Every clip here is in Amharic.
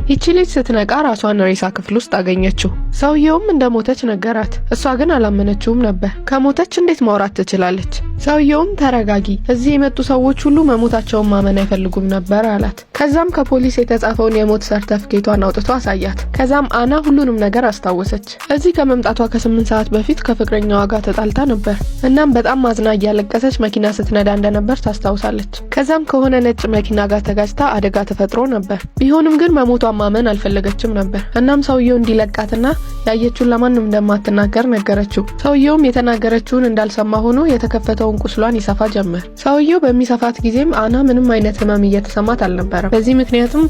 ይቺ ልጅ ስትነቃ ራሷን ሬሳ ክፍል ውስጥ አገኘችው። ሰውየውም እንደሞተች ነገራት። እሷ ግን አላመነችውም ነበር። ከሞተች እንዴት ማውራት ትችላለች? ሰውየውም ተረጋጊ፣ እዚህ የመጡ ሰዎች ሁሉ መሞታቸውን ማመን አይፈልጉም ነበር አላት። ከዛም ከፖሊስ የተጻፈውን የሞት ሰርተፍኬቷን አውጥቶ አሳያት። ከዛም አና ሁሉንም ነገር አስታወሰች። እዚህ ከመምጣቷ ከ8 ሰዓት በፊት ከፍቅረኛዋ ጋር ተጣልታ ነበር። እናም በጣም አዝና እያለቀሰች መኪና ስትነዳ እንደነበር ታስታውሳለች። ከዛም ከሆነ ነጭ መኪና ጋር ተጋጭታ አደጋ ተፈጥሮ ነበር። ቢሆንም ግን መሞቷን ማመን አልፈለገችም ነበር። እናም ሰውየው እንዲለቃትና ያየችውን ለማንም እንደማትናገር ነገረችው። ሰውየውም የተናገረችውን እንዳልሰማ ሆኖ የተከፈተውን ቁስሏን ይሰፋ ጀመር። ሰውየው በሚሰፋት ጊዜም አና ምንም አይነት ህመም እየተሰማት አልነበረም። በዚህ ምክንያትም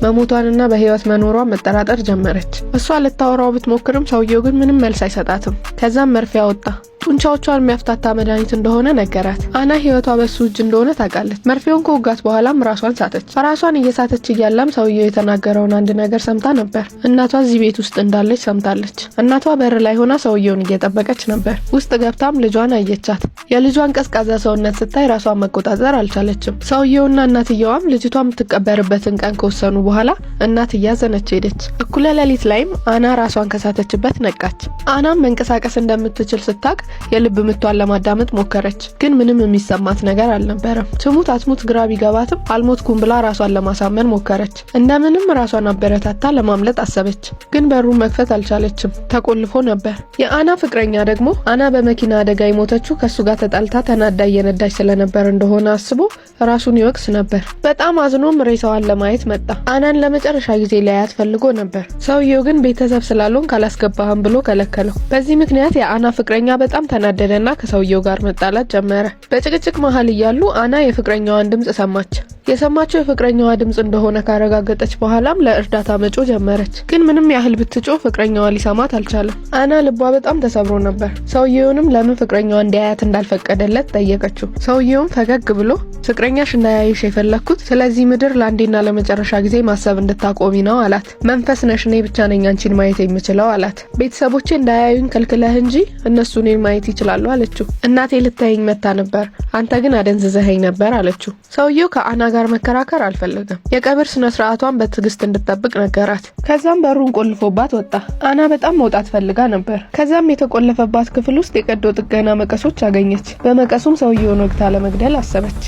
መሞቷንና በህይወት መኖሯን መጠራጠር ጀመረች። እሷ ልታወራው ብትሞክርም ሰውየው ግን ምንም መልስ አይሰጣትም። ከዛም መርፌ አወጣ። ጡንቻዎቿን የሚያፍታታ መድኃኒት እንደሆነ ነገራት። አና ህይወቷ በሱ እጅ እንደሆነ ታውቃለች። መርፌውን ከወጋት በኋላም ራሷን ሳተች። ራሷን እየሳተች እያለም ሰውየው የተናገረውን አንድ ነገር ሰምታ ነበር። እናቷ እዚህ ቤት ውስጥ እንዳለች ሰምታለች። እናቷ በር ላይ ሆና ሰውየውን እየጠበቀች ነበር። ውስጥ ገብታም ልጇን አየቻት። የልጇን ቀዝቃዛ ሰውነት ስታይ ራሷን መቆጣጠር አልቻለችም። ሰውየውና እናትየዋም ልጅቷ የምትቀበርበትን ቀን ከወሰኑ በኋላ እናት እያዘነች ሄደች። እኩለ ሌሊት ላይም አና ራሷን ከሳተችበት ነቃች። አናም መንቀሳቀስ እንደምትችል ስታቅ የልብ ምቷን ለማዳመጥ ሞከረች፣ ግን ምንም የሚሰማት ነገር አልነበረም። ትሙት አትሙት ግራ ቢገባትም አልሞትኩም ብላ ራሷን ለማሳመን ሞከረች። እንደምንም ራሷን አበረታታ ለማምለጥ አሰበች፣ ግን በሩን መክፈት አልቻለችም። ተቆልፎ ነበር። የአና ፍቅረኛ ደግሞ አና በመኪና አደጋ የሞተችው ከእሱ ጋር ተጣልታ ተናዳ እየነዳች ስለነበር እንደሆነ አስቦ ራሱን ይወቅስ ነበር። በጣም አዝኖም ሬሳዋን ለማየት መጣ። አናን ለመጨረሻ ጊዜ ሊያያት ፈልጎ ነበር። ሰውየው ግን ቤተሰብ ስላልሆንክ አላስገባህም ብሎ ከለከለው። በዚህ ምክንያት የአና ፍቅረኛ በጣም ተናደደና ከሰውየው ጋር መጣላት ጀመረ። በጭቅጭቅ መሀል እያሉ አና የፍቅረኛዋን ድምጽ ሰማች። የሰማችው የፍቅረኛዋ ድምጽ እንደሆነ ካረጋገጠች በኋላም ለእርዳታ መጮህ ጀመረች። ግን ምንም ያህል ብትጮህ ፍቅረኛዋ ሊሰማት አልቻለም። አና ልቧ በጣም ተሰብሮ ነበር። ሰውየውንም ለምን ፍቅረኛዋ እንዲያያት እንዳልፈቀደለት ጠየቀችው። ሰውየውም ፈገግ ብሎ ፍቅረኛሽ እንዳያይሽ የፈለግኩት ስለዚህ ምድር ለአንዴና ለመጨረሻ ጊዜ ማሰብ እንድታቆሚ ነው አላት። መንፈስ ነሽ፣ እኔ ብቻ ነኝ አንቺን ማየት የምችለው አላት። ቤተሰቦቼ እንዳያዩኝ ከልክለህ እንጂ እነሱ እኔን ማየት ይችላሉ አለችው። እናቴ ልታየኝ መጥታ ነበር፣ አንተ ግን አደንዝዘኸኝ ነበር አለችው። ሰውየው ከአና ጋር መከራከር አልፈለገም። የቀብር ስነ ስርዓቷን በትዕግስት እንድትጠብቅ ነገራት። ከዛም በሩን ቆልፎባት ወጣ። አና በጣም መውጣት ፈልጋ ነበር። ከዛም የተቆለፈባት ክፍል ውስጥ የቀዶ ጥገና መቀሶች አገኘች። በመቀሱም ሰውየውን ወግታ ለመግደል አሰበች።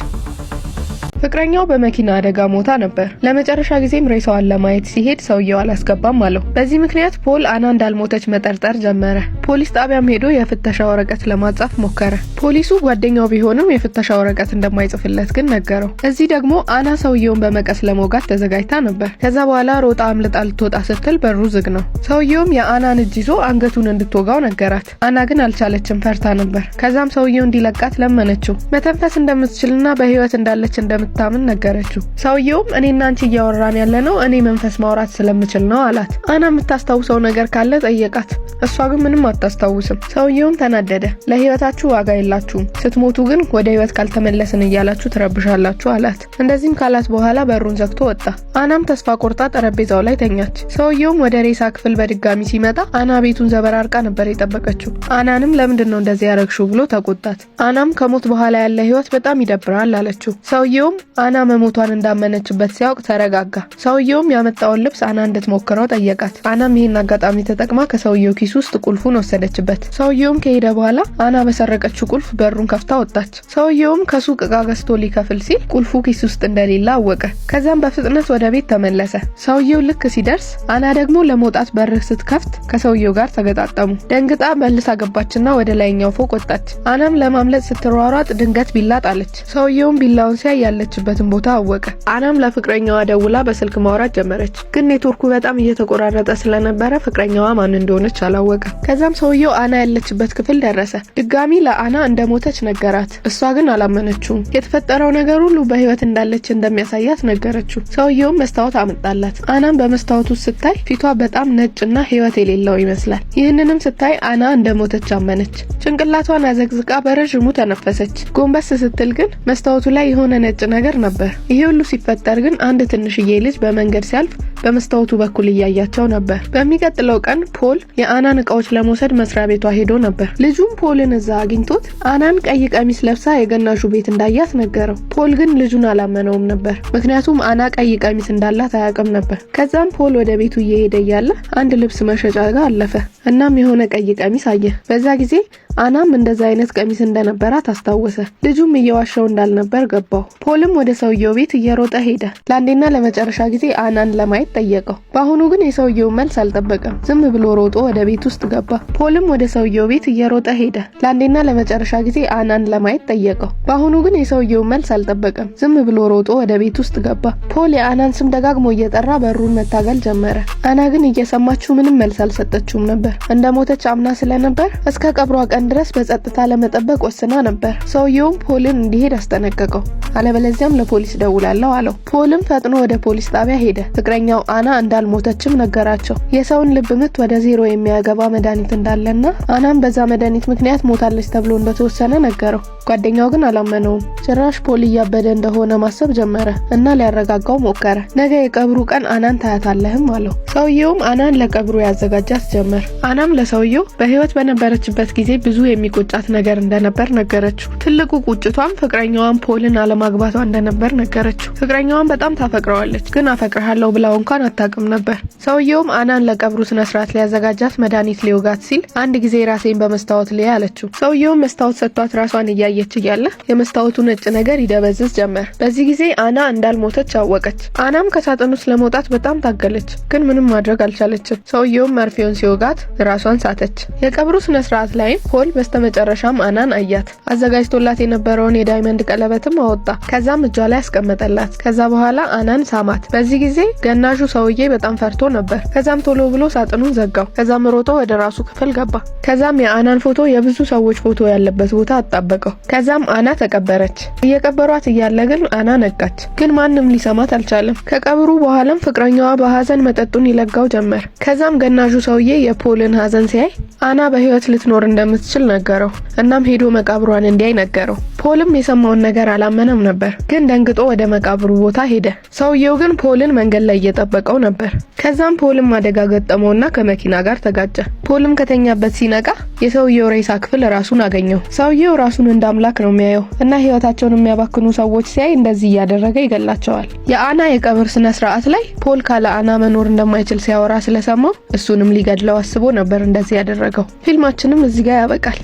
ፍቅረኛው በመኪና አደጋ ሞታ ነበር። ለመጨረሻ ጊዜም ሬሳዋን ለማየት ሲሄድ ሰውየው አላስገባም አለው። በዚህ ምክንያት ፖል አና እንዳልሞተች መጠርጠር ጀመረ። ፖሊስ ጣቢያም ሄዶ የፍተሻ ወረቀት ለማጻፍ ሞከረ። ፖሊሱ ጓደኛው ቢሆንም የፍተሻ ወረቀት እንደማይጽፍለት ግን ነገረው። እዚህ ደግሞ አና ሰውየውን በመቀስ ለመውጋት ተዘጋጅታ ነበር። ከዛ በኋላ ሮጣ አምልጣ ልትወጣ ስትል በሩ ዝግ ነው። ሰውየውም የአናን እጅ ይዞ አንገቱን እንድትወጋው ነገራት። አና ግን አልቻለችም፣ ፈርታ ነበር። ከዛም ሰውየው እንዲለቃት ለመነችው። መተንፈስ እንደምትችልና በህይወት እንዳለች እንደምታምን ነገረችው። ሰውየውም እኔና አንቺ እያወራን ያለነው እኔ መንፈስ ማውራት ስለምችል ነው አላት። አና የምታስታውሰው ነገር ካለ ጠየቃት። እሷ ግን ምንም አታስታውስም። ሰውየውም ተናደደ። ለህይወታችሁ ዋጋ የላችሁም፣ ስትሞቱ ግን ወደ ህይወት ካልተመለስን እያላችሁ ትረብሻላችሁ አላት። እንደዚህም ካላት በኋላ በሩን ዘግቶ ወጣ። አናም ተስፋ ቆርጣ ጠረጴዛው ላይ ተኛች። ሰውየውም ወደ ሬሳ ክፍል በድጋሚ ሲመጣ አና ቤቱን ዘበራርቃ ነበር የጠበቀችው። አናንም ለምንድን ነው እንደዚህ ያረግሽው ብሎ ተቆጣት። አናም ከሞት በኋላ ያለ ህይወት በጣም ይደብራል አለችው። ሰውየውም አና መሞቷን እንዳመነችበት ሲያውቅ ተረጋጋ። ሰውየውም ያመጣውን ልብስ አና እንድትሞክረው ጠየቃት። አናም ይህን አጋጣሚ ተጠቅማ ከሰውየው ኪስ ውስጥ ቁልፉን ወሰደችበት። ሰውየውም ከሄደ በኋላ አና በሰረቀችው ቁልፍ በሩን ከፍታ ወጣች። ሰውየውም ከሱቅ እቃ ገዝቶ ሊከፍል ሲል ቁልፉ ኪስ ውስጥ እንደሌለ አወቀ። ከዛም በፍጥነት ወደ ቤት ተመለሰ። ሰውየው ልክ ሲደርስ አና ደግሞ ለመውጣት በር ስትከፍት ከሰውየው ጋር ተገጣጠሙ። ደንግጣ መልሳ ገባችና ወደ ላይኛው ፎቅ ወጣች። አናም ለማምለጥ ስትሯሯጥ ድንገት ቢላ ጣለች። ሰውየውም ቢላውን ሲያይ ያለችበትን ቦታ አወቀ። አናም ለፍቅረኛዋ ደውላ በስልክ ማውራት ጀመረች። ግን ኔትወርኩ በጣም እየተቆራረጠ ስለነበረ ፍቅረኛዋ ማን እንደሆነች አላወቀም። ከዛም ሰውየው አና ያለችበት ክፍል ደረሰ። ድጋሚ ለአና እንደሞተች ነገራት። እሷ ግን አላመነችውም። የተፈጠረው ነገር ሁሉ በህይወት እንዳለች እንደሚያሳያት ነገረችው። ሰውየውም መስታወት አመጣላት። አናም በመስታወቱ ስታይ ፊቷ በጣም ነጭና ህይወት የሌለው ይመስላል። ይህንንም ስታይ አና እንደሞተች አመነች። ጭንቅላቷን አዘቅዝቃ በረዥሙ ተነፈሰች። ጎንበስ ስትል ግን መስታወቱ ላይ የሆነ ነጭ ነገር ነበር። ይሄ ሁሉ ሲፈጠር ግን አንድ ትንሽዬ ልጅ በመንገድ ሲያልፍ በመስታወቱ በኩል እያያቸው ነበር። በሚቀጥለው ቀን ፖል የአናን እቃዎች ለመውሰድ መስሪያ ቤቷ ሄዶ ነበር። ልጁም ፖልን እዛ አግኝቶት አናን ቀይ ቀሚስ ለብሳ የገናዡ ቤት እንዳያት ነገረው። ፖል ግን ልጁን አላመነውም ነበር፣ ምክንያቱም አና ቀይ ቀሚስ እንዳላት አያውቅም ነበር። ከዛም ፖል ወደ ቤቱ እየሄደ እያለ አንድ ልብስ መሸጫ ጋር አለፈ። እናም የሆነ ቀይ ቀሚስ አየ። በዛ ጊዜ አናም እንደዛ አይነት ቀሚስ እንደነበራት አስታወሰ። ልጁም እየዋሸው እንዳልነበር ገባው። ፖልም ወደ ሰውየው ቤት እየሮጠ ሄደ። ለአንዴና ለመጨረሻ ጊዜ አናን ለማየት ጠየቀው። በአሁኑ ግን የሰውየው መልስ አልጠበቀም። ዝም ብሎ ሮጦ ወደ ቤት ውስጥ ገባ። ፖልም ወደ ሰውየው ቤት እየሮጠ ሄደ። ለአንዴና ለመጨረሻ ጊዜ አናን ለማየት ጠየቀው። በአሁኑ ግን የሰውየው መልስ አልጠበቀም። ዝም ብሎ ሮጦ ወደ ቤት ውስጥ ገባ። ፖል የአናን ስም ደጋግሞ እየጠራ በሩን መታገል ጀመረ። አና ግን እየሰማችው ምንም መልስ አልሰጠችውም ነበር። እንደ ሞተች አምና ስለነበር እስከ ቀብሯ ቀን ድረስ በጸጥታ ለመጠበቅ ወስና ነበር። ሰውየውም ፖልን እንዲሄድ አስጠነቀቀው። አለበለዚያም ለፖሊስ ደውላለሁ አለው። ፖልም ፈጥኖ ወደ ፖሊስ ጣቢያ ሄደ። ፍቅረኛው አና እንዳልሞተችም ነገራቸው። የሰውን ልብ ምት ወደ ዜሮ የሚያገባ መድኃኒት እንዳለና አናም በዛ መድኃኒት ምክንያት ሞታለች ተብሎ እንደተወሰነ ነገረው። ጓደኛው ግን አላመነውም። ጭራሽ ፖል እያበደ እንደሆነ ማሰብ ጀመረ እና ሊያረጋጋው ሞከረ። ነገ የቀብሩ ቀን አናን ታያታለህም አለው። ሰውየውም አናን ለቀብሩ ያዘጋጃት ጀመር። አናም ለሰውየው በህይወት በነበረችበት ጊዜ ብዙ የሚቆጫት ነገር እንደነበር ነገረችው። ትልቁ ቁጭቷም ፍቅረኛዋን ፖልን አለማግባቷ እንደነበር ነገረችው። ፍቅረኛዋን በጣም ታፈቅረዋለች፣ ግን አፈቅርሃለሁ ብላው እንኳን አታውቅም ነበር። ሰውየውም አናን ለቀብሩ ስነ ስርዓት ሊያዘጋጃት መድኃኒት ሊወጋት ሲል አንድ ጊዜ ራሴን በመስታወት ልይ አለችው። ሰውየውም መስታወት ሰጥቷት ራሷን እያየች እያለ የመስታወቱ ነጭ ነገር ይደበዝዝ ጀመር። በዚህ ጊዜ አና እንዳልሞተች አወቀች። አናም ከሳጥን ውስጥ ለመውጣት በጣም ታገለች፣ ግን ምንም ማድረግ አልቻለችም። ሰውየውም መርፌውን ሲወጋት ራሷን ሳተች። የቀብሩ ስነ ስርዓት ላይም ፖል በስተመጨረሻም አናን አያት። አዘጋጅቶላት የነበረውን የ diamond ቀለበትም አወጣ። ከዛም እጇ ላይ አስቀመጠላት። ከዛ በኋላ አናን ሳማት። በዚህ ጊዜ ገናዡ ሰውዬ በጣም ፈርቶ ነበር። ከዛም ቶሎ ብሎ ሳጥኑን ዘጋው። ከዛም ሮጦ ወደ ራሱ ክፍል ገባ። ከዛም የአናን ፎቶ የብዙ ሰዎች ፎቶ ያለበት ቦታ አጣበቀው። ከዛም አና ተቀበረች። እየቀበሯት እያለ ግን አና ነቃች። ግን ማንም ሊሰማት አልቻለም። ከቀብሩ በኋላም ፍቅረኛዋ በሀዘን መጠጡን ይለጋው ጀመር። ከዛም ገናዡ ሰውዬ የፖልን ሀዘን ሲያይ አና በህይወት ልትኖር እንደምትችል ነገረው። እናም ሄዶ መቃብሯን እንዲያይ ነገረው። ፖልም የሰማውን ነገር አላመነም ነበር፣ ግን ደንግጦ ወደ መቃብሩ ቦታ ሄደ። ሰውየው ግን ፖልን መንገድ ላይ እየጠበቀው ነበር። ከዛም ፖልም አደጋ ገጠመውና ከመኪና ጋር ተጋጨ። ፖልም ከተኛበት ሲነቃ የሰውየው ሬሳ ክፍል ራሱን አገኘው። ሰውየው ራሱን እንደ አምላክ ነው የሚያየው እና ህይወታቸውን የሚያባክኑ ሰዎች ሲያይ እንደዚህ እያደረገ ይገላቸዋል። የአና የቀብር ስነ ስርዓት ላይ ፖል ካለ አና መኖር እንደማይችል ሲያወራ ስለሰማው እሱንም ሊገድለው አስቦ ነበር እንደዚህ ያደረገው። ፊልማችንም እዚህ ጋር ያበቃል።